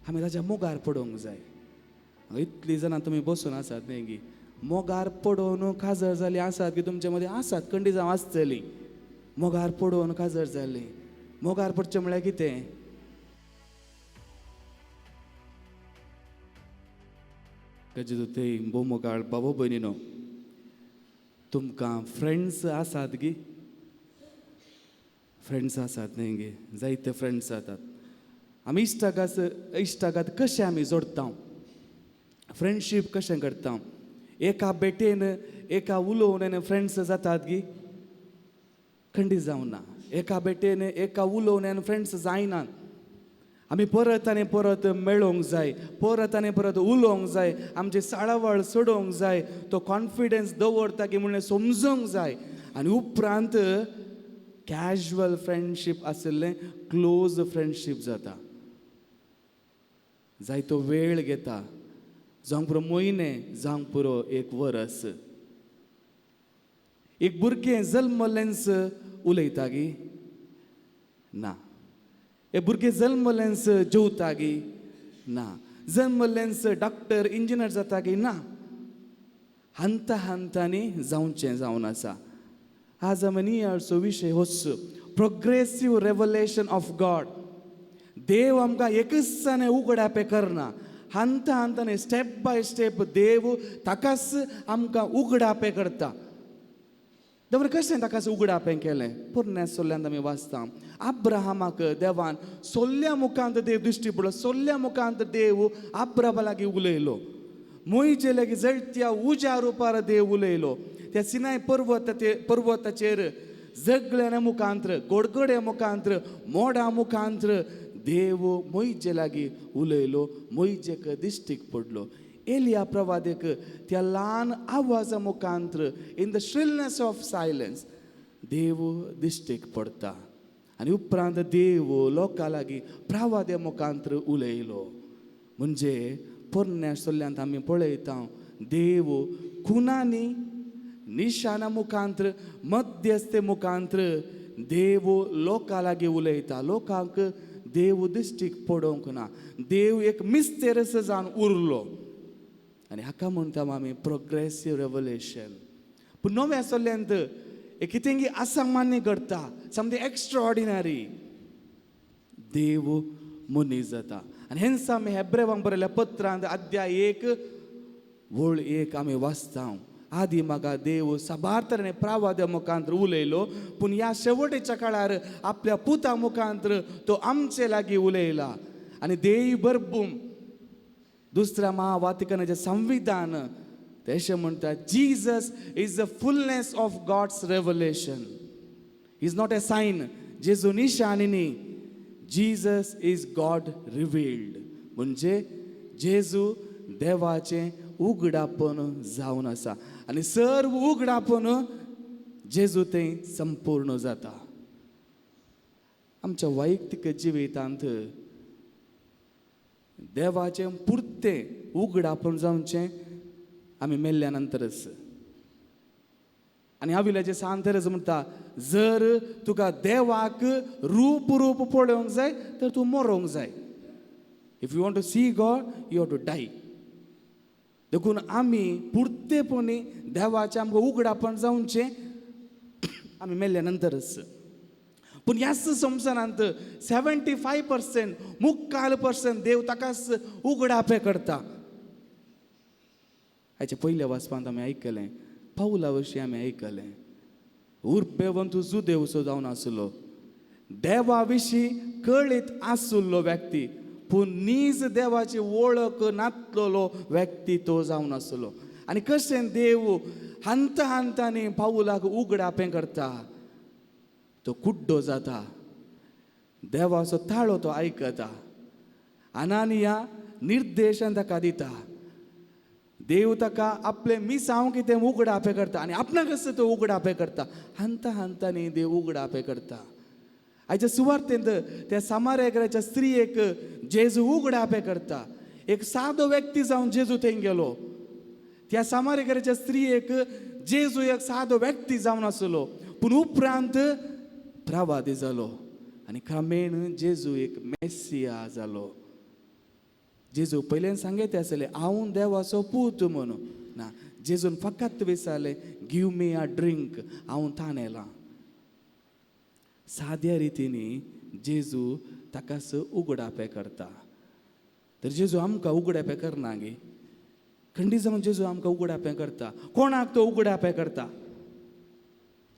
आमी ताच्या मोगार पडोवंक जाय. हांगा इतलीं जाणां तुमी बसून आसात न्ही गी, मोगार पडोवन काजर जालीं आसात की तुमचे मदीं आसात, खंडीत जावं आसतलीं. मोगार पडोवन काजर जालीं. मोगार पडचें म्हळ्यार कितें? गजेदूतय भोव मोगाळ बाबो भयणीनो, तुमकां फ्रेंड्स आसात गी? फ्रेंड्स आसात न्ही गे? जायते फ्रेंड्स आसात. आमी इश्टागात इश्टागात कशें आमी जोडटा, फ्रेंडशीप कशें करता? एका भेटेन, एका उलोवण्यान फ्रेंड्स जातात गी? खंडीत जावना. एका भेटेन, एका उलोवण्यान फ्रेंड्स जायनात. आमी परत आनी परत मेळोंक जाय, परत आनी परत उलोवंक जाय, आमचे साळावळ सोडोवंक जाय, तो कॉन्फिडन्स दवरता की म्हणलें समजूंक जाय आनी उपरांत कॅज्युअल फ्रेंडशीप आशिल्लें क्लोज फ्रेंडशीप जाता. जायतो वेळ घेता, जावंक पुरो म्हयने, जावंक पुरो एक वरस. एक भुरगें जल्मलेंच उलयता गी? ना. एक भुरगें जल्मलेंच जेवता गी? ना. जल्मलेंच डॉक्टर, इंजिनियर जाता गी? ना. हंता हंतांनी जावचें जावन आसा. आज आमी नियाळचो विशय होच, प्रोग्रेसीव रेवलेशन ऑफ गॉड. देव आमकां एकच उगडापें करना. हंता हंतांनी, स्टेप बाय स्टेप देव ताकाच आमकां उगडापें करता. देवान कशें ताकाच उगडापें केलें? पोरण्या सोल्ल्यांत आमी वाचता, अब्राहमाक देवान सोल्ल्या मुखांत देव दिश्टी पडलो. सोल्ल्या मुखांत देव अब्राहमा लागीं उलयलो. मोयजे लागीं जळत्या उज्या रुपार देव उलयलो. त्या सिनाय पर्वत पर्वताचेर जगल्याना मुखांत्र, गोडगड्या मुखांत्र, मोडा मुखांत्र देव मोयजे लागीं उलयलो, मोयजेक दिश्टीक पडलो. एलिया प्रवादेक त्या ल्हान आवाजा मुखांत्र, in the shrillness of silence, देव दिश्टीक पडटा आनी उपरांत देव लोकां लागीं प्रवाद्या मुखांत्र उलयलो. म्हणजे पोरण्या सोल्ल्यांत आमी पळयता, देव खुनांनी, निशाना मुखांत्र, मध्यस्थे मुखांत्र देव लोकां लागीं उलयता. लोकांक देव दिश्टीक पडोवंक ना. देव एक मिस्तेरस जावन उरलो आनी हाका म्हणटा आमी प्रोग्रेसीव रेवलेशन. पूण नव्या सोल्ल्यांत एक कितें असामान्य घडटा, समथींग एक्स्ट्रा ऑर्डिनरी. देव मनीस जाता आनी हेंच आमी हेब्रेवांक बरयल्या पत्रांत अध्याय 1 वळ 1 आमी वाचता. आदी म्हाका देव साबार तरेन प्रावाद्या मुखांत्र उलयलो, पूण ह्या शेवटेच्या काळार आपल्या पुता मुखांत्र तो आमचे लागीं उलयला. आनी देव बरबूम, दुसऱ्या महावातिकनाचें संविधान तेशें म्हणटा, Jesus is the fullness of God's revelation, is not a sign. जेजू निशाणी न्ही. Jesus is God revealed. म्हणजे जेजू देवाचें उगडापण जावन आसा आनी सर्व उगडापण जेजू तें संपूर्ण जाता. आमच्या वैयक्तीक जिवितांत देवाचें पुरतें उगडापण जावचें आमी मेल्ल्या नंतरच. आनी आविल्याचे सांतरच म्हणटा, जर तुका देवाक रूप रूप पळोवंक जाय तर तूं मरोंक जाय. If you want to see God, you have to die. देखून आमी पुरतेपणी देवाचें आमकां उगडापण जावचें आमी मेल्ल्या नंतरच. पूण ह्याच संवसारांत 75%, मुक्काल पर्संट देव ताकाच उगडापें करता. हाच्या पयल्या वाचपांत आमी आयकलें, पावला विशीं आमी आयकलें. उर्बेवंत जुदेवसो जावन आसलो, देवा विशीं कळीत आशिल्लो व्यक्ती, पूण नीज देवाची वळख नातलेलो व्यक्ती तो जावन आसलो. आनी कशें देव हंत हंतांनी पावलाक उगडापें करता, तो कुड्डो जाता, देवाचो ताळो तो आयकता. अनानिया निर्देशन ताका दिता. देव ताका आपलें मिसांव कितें उगडापें करता आनी आपणाक कसो तो उगडापें करता. हंता हंतांनी देव उगडापें करता. आयच्या सुवार्तेंत त्या सामारेकराच्या स्त्रियेक जेजू उगडापें करता. एक सादो व्यक्ती जावन जेजू थंय गेलो. त्या सामारेकराच्या स्त्रियेक जेजू एक सादो व्यक्ती जावन आसलो, पूण उपरांत प्रवादी जालो आनी क्रमेण जेजू एक मेसिया जालो. जेजू पयल्यान सांगयते आसले हांव देवाचो पूत म्हणून. ना, जेजून फकत विचारलें give me a drink, हांव ताणेलां. साद्या रितीनी जेजू ताकाच उगडापें करता. तर जेजू आमकां उगडापें करना गे? खंडीत जावन जेजू आमकां उगडापें करता. कोणाक तो उगडापें करता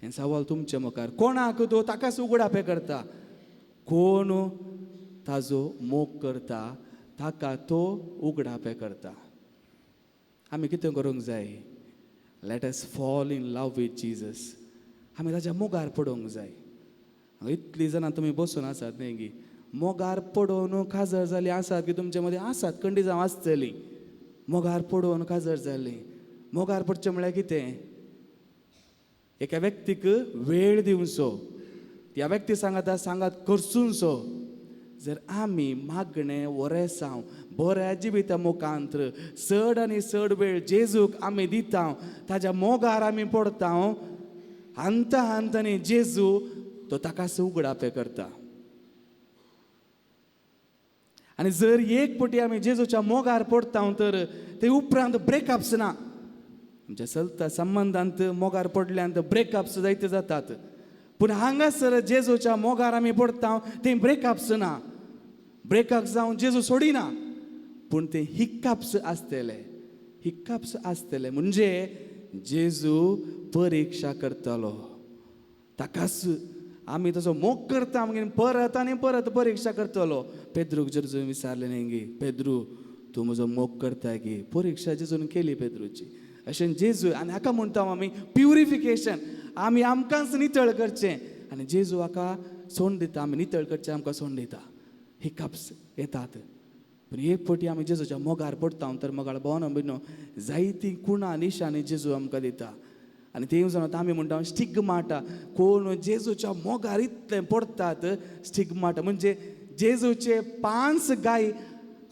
हें सवाल तुमचे मुखार. कोणाक तो ताकाच उगडापें करता? कोण ताजो मोग करता ताका तो उगडापें करता. आमी कितें करूंक जाय? Let us fall in love with Jesus. आमी ताच्या मोगार पडोवंक जाय. हांगा इतलीं जाणां तुमी बसून आसात न्ही गी? मोगार पडोवन काजर जालीं आसात की तुमचे मदीं आसात? खंडीत जावं आसतलीं मोगार पडोवन काजर जालीं. मोगार पडचें म्हळ्यार कितें? एका व्यक्तीक वेळ दिवचो, त्या व्यक्ती सांगात सांगात करचुनचो. जर आमी मागणें वरेसांव बऱ्या जिविता मुखांत्र चड आनी चड वेळ जेजूक आमी दिता, ताज्या मोगार आमी पडता, हंत हंतांनी जेजू तो ताकाच उगडापें करता. आनी जर एक पटी आमी जेजूच्या मोगार पडता तर ते उपरांत ब्रेकअप्स ना. आमच्या चलता संबंदांत मोगार पडल्यांत ब्रेकअप्स जायते जातात, पूण हांगासर जेजूच्या मोगार आमी पडता ते ब्रेकअप्स ना. ब्रेकअप जावन जेजू सोडिना, पूण ते हिक्काप्स आसतले. हिक्काप्स आसतले म्हणजे जेजू परिक्षा करतलो ताकाच. आमी तसो मोग करता मागीर परत आनी परत परिक्षा करतलो. पेद्रूक जेजून विचारलें न्ही गी, पेद्रू तूं म्हजो मोग करता गी? परिक्षा जेजून केली पेद्रूची. अशें जेजू आनी हाका म्हणटा आमी प्युरिफिकेशन. आमी आमकांच नितळ करचें आनी जेजू हाका सोंड दिता. आमी नितळ करचें, आमकां सोंड दिता. हिकाप्स येतात, पूण एक फावटी आमी जेजूच्या मोगार पडटा तर मोगाळ भोवना भयणो जायतीं कुणां निशांनी जेजू आमकां दिता. आनी तें जावन आमी म्हणटा स्टिगमाटा. कोण जेजूच्या मोगार इतलें पडटात, स्टिगमाटा म्हणजे जेजूचे 5 गाय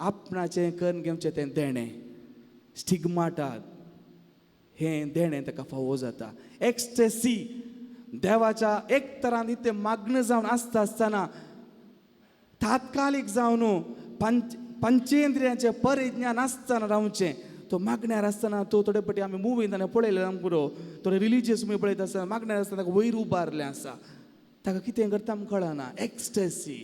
आपणाचें करून घेवचें तें देणें. स्टिगमाटा हें देणें ताका फावो जाता. एक्स्टेसी देवाच्या एक तरान इतलें मागणें जावन आसता आसतना तात्कालीक जावन पंचेंद्रियांचें परिज्ञान आसतना रावचें. तो मागण्यार आसतना तो थोडे फावटी आमी मुवीन ताणें पळयलें आमकां पुरो, थोडे रिलिजियस मुवी पळयता आसतना मागण्यार आसतना ताका वयर उबारलें आसा, ताका कितें करता आमकां कळना. एक्स्टेसी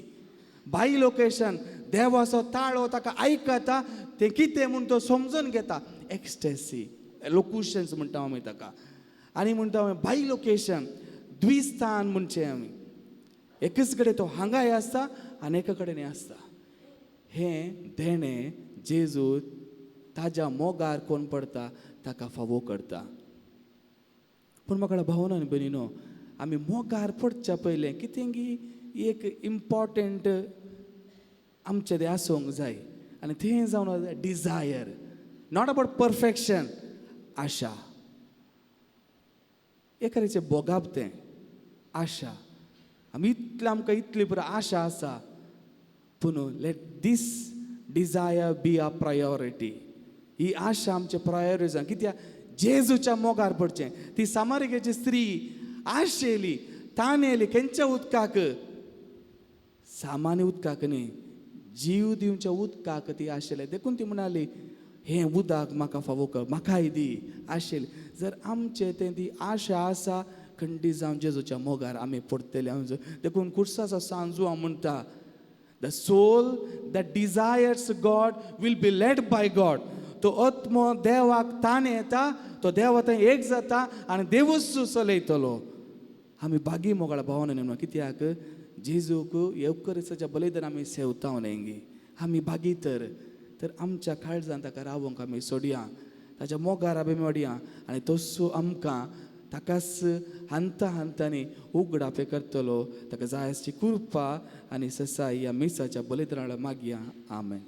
बायलोकेशन देवाचो ताळो ताका आयकता, तें कितें म्हूण तो समजून घेता. एक्स्टेसी लोकुशन्स म्हणटा आमी ताका. आनी म्हणटा आमी बायलोकेशन द्विस्थान म्हणचें आमी. एकच कडेन तो हांगाय आसता आनी एका कडेन आसता. हें देणें जेजू ताज्या मोगार कोण पडता ताका फावो करता. पूण म्हाका भावना आनी भयणीनो, आमी मोगार पडच्या पयलें कितें गी एक इम्पॉर्टंट आमचें तें आसूंक जाय आनी तें जावन डिजायर, not about perfection, आशा. एखाद्याचें भोगाप तें आशा. आमी इतलें आमकां इतली पुरो आशा आसा, पूण let this desire be a priority. ही आशा आमचे प्रायोरिटी जावन कित्याक जेजूच्या मोगार पडचें. ती सामारिकेची स्त्री आशेली, ताणेली खंयच्या उदकाक, सामान्य उदकाक न्ही, जीव दिवच्या उदकाक ती आशिल्ली. देखून ती म्हणाली हें उदक म्हाका फावो कर, म्हाकाय दी आशिल्ली. जर आमचें तें ती आशा आसा खंडीत जावन जेजूच्या मोगार आमी पडटले. देखून कुर्साचो सांजू हांव म्हणटा, the soul that desires God will be led by God. तो आत्मो देवाक ताण येता, तो देवा थंय एक जाता आनी देवूच चलयतलो. आमी बागी मोगाळ भावना न्ही, कित्याक जेजूक येवकरिसाच्या बलिदान आमी सेवता न्ही. आमी बागी तर तर आमच्या काळजान ताका रावोंक आमी सोडया, ताच्या मोगार आमी मोडया आनी तसो आमकां ताकाच हंता हंतांनी उगडापें करतलो. ताका जाय आसची कृपा आनी ससाई ह्या मिसाच्या बलिदानाक मागया. आमेन.